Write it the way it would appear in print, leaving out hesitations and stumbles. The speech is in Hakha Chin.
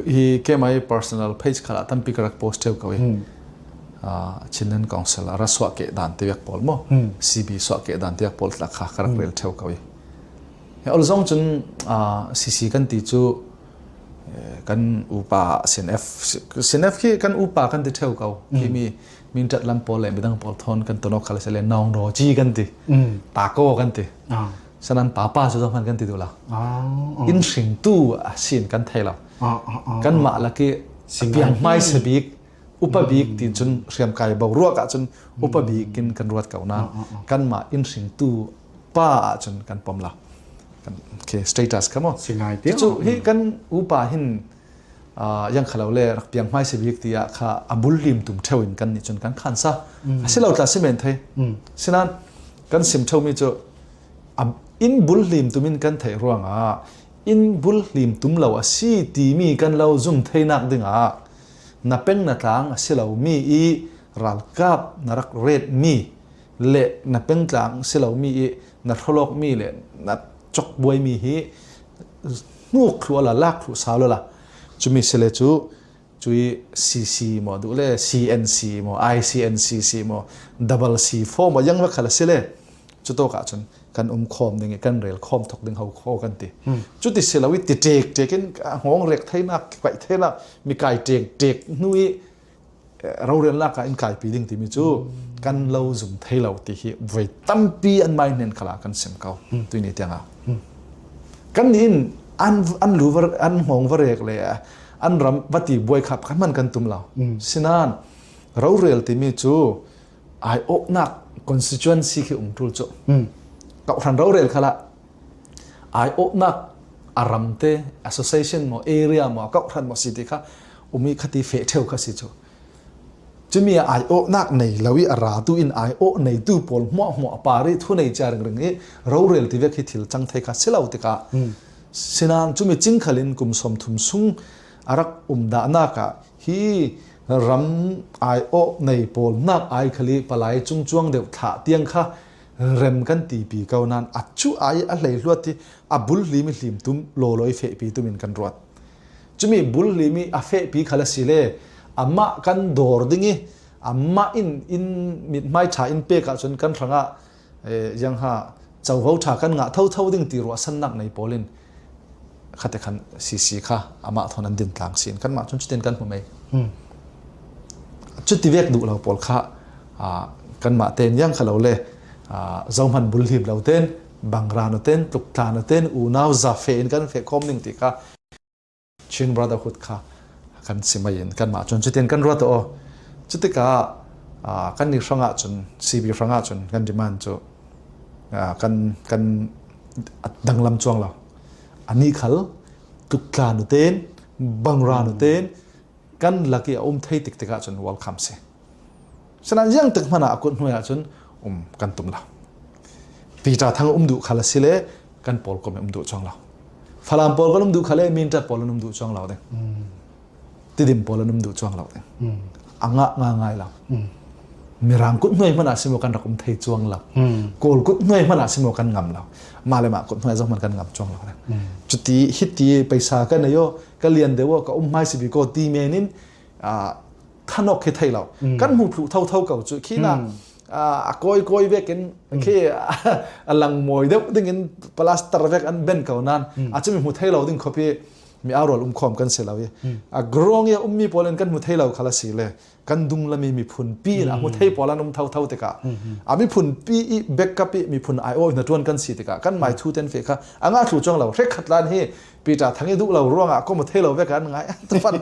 Hi kemai personal page khala tampi ka rak post theu ko i Chinland Council a ra suah ke dan te vek pawl mo CB suah ke dan te vek pawl tla kha ka rak rel theu ko i he ol zong cun CC kan ti cu kan upa CNF CNF khi kan upa kan ti theu ko khi mi min tat lam pawl le midang pawl thon kan tonok khal se le naung ro chi kan ti ta ko kan ti sanan papa cu zong kan ti du la in hring tu a sin kan thei lo kan mah laki piang hmai se bik upa bik tin cun hriam kai bo ruak ah cun upa bik in kan ruat ko na kan mah in hring tu pa ah cun kan pom la kan okay status kha mo singai te cu hi kan upa hin yang khalo le rak piang hmai se bik tiah kha abul lim tum theu in kan ni cun kan khan sa asilo tla simen thei sinan kan sim theu mi cu in bul lim tumin kan thei ruangah in bul lim tum lo asi timi kan lo zum theinak dingah na peng na tlang asi lo mi i ralkap na rak ret mi le na pengtlang si lo mi i na hrolok mi le na chok buai mi hi hnuk thlu la lak thlu sa lo la chumi sele cu cui CC mo du le CNC mo ICNCC mo double C fo mo yang va khala sile chu to ka chun kan um khom ding kan rel khom thok ding ho kho kan ti chu ti silawi ti tek tekin ngong rek theinak kai theinak mi kai tek tek nui rorelnak ah in kaipi ding timi cu kan lo zum thei lo ti hi voi tampi an mai nen khala kan sim ko tuini tiangah kan nin an an lu var an hngong varek le an ram vati buai khap kan man kan tum lo sinan rorel timi cu ai oknak constituency khi um tul chu ka hran rorel khala ai awhnak a ram te association maw area maw kohhran maw si ti kha umi khati fe theu kha si chu chumi ai awhnak nei lo i a ra tu in ai awh nei tu pawl hmuah hmuah pari thu nei cha ring ring i rorel ti vek hi thil chang thei kha silo tika sinan chumi chingkhalin kum som thum sung arak um da na ka hi ram ai awh nei pawl nak ai khali palai chung chuang deuh thla tiang kha rem kan ti pi ko nan a chu ai a hlei hluat i a bul hlim i hlim tum lawlaw i fehpi tum in kan ruat chumi bul hlim i a fehpi khal a si le amah kan dawr ding i amah in in mithmai tha in pek ahcun kan hrangah yang ha covo tha kan ngah tho tho ding ti ruah sannak nei pawl in khate khan CC kha amah thon an din tlang sin kan mah chun chutin kan hmu mei chuti vek duh lo pawl kha kan mah ten yang khalo le zohman bul him lo ten bangra no ten tluk tla no ten unau za fe in kan fe khom ning ti kha Chin Brotherhood kha kan simai in kan mah chun chutin kan ruat o chutika kan ni hrangah chun CB hrangah chun kan demand chu kan kan danglam chuang lo ani khal tuktla nu ten bangra nu ten kan laki a um thei tik tikah cun welcome si sanan yang tik hmana akut hnuai ah cun um kan tum lo Peter thang um duh khal si le kan pawl kom um duh chuang lo Falam pawl kan um duh khale Mintat pawl an um duh chuang lo ding Tidim pawl an um duh chuang lo ding anga nga ngai lo Mirang kut hnuai hmanh ah simo kan rak um thei chuang lo Kawl kut hnuai hmanh ah simo kan ngam lo ma le ma kut hnuai zong hmanh kan ngam chuang lo cuti hiti paisa kan ayo ka lian deuh ka um hmai sibi ko ti men in thanok khi thei lo kan hmu thlu tho tho ko chu khi na a koi koi vek in khi a lang moi deuh ding in plaster vek an ben ko nan a chumi hmu thei lo ding khopi mi arol um khom kan se lo i a grong ya ummi pawl in kan hmu thei lo khala si le kan dung lami miphun pi in a hmu thei pawl an um tho tho tikah a miphun pi i backup i miphun ai oi na tuan kan si tikah kan mai thu ten fe kha anga thlu chong lo hrek khat lan hi Peter thangi du lo ruangah ko mu thei lo ve kan ngai tafan.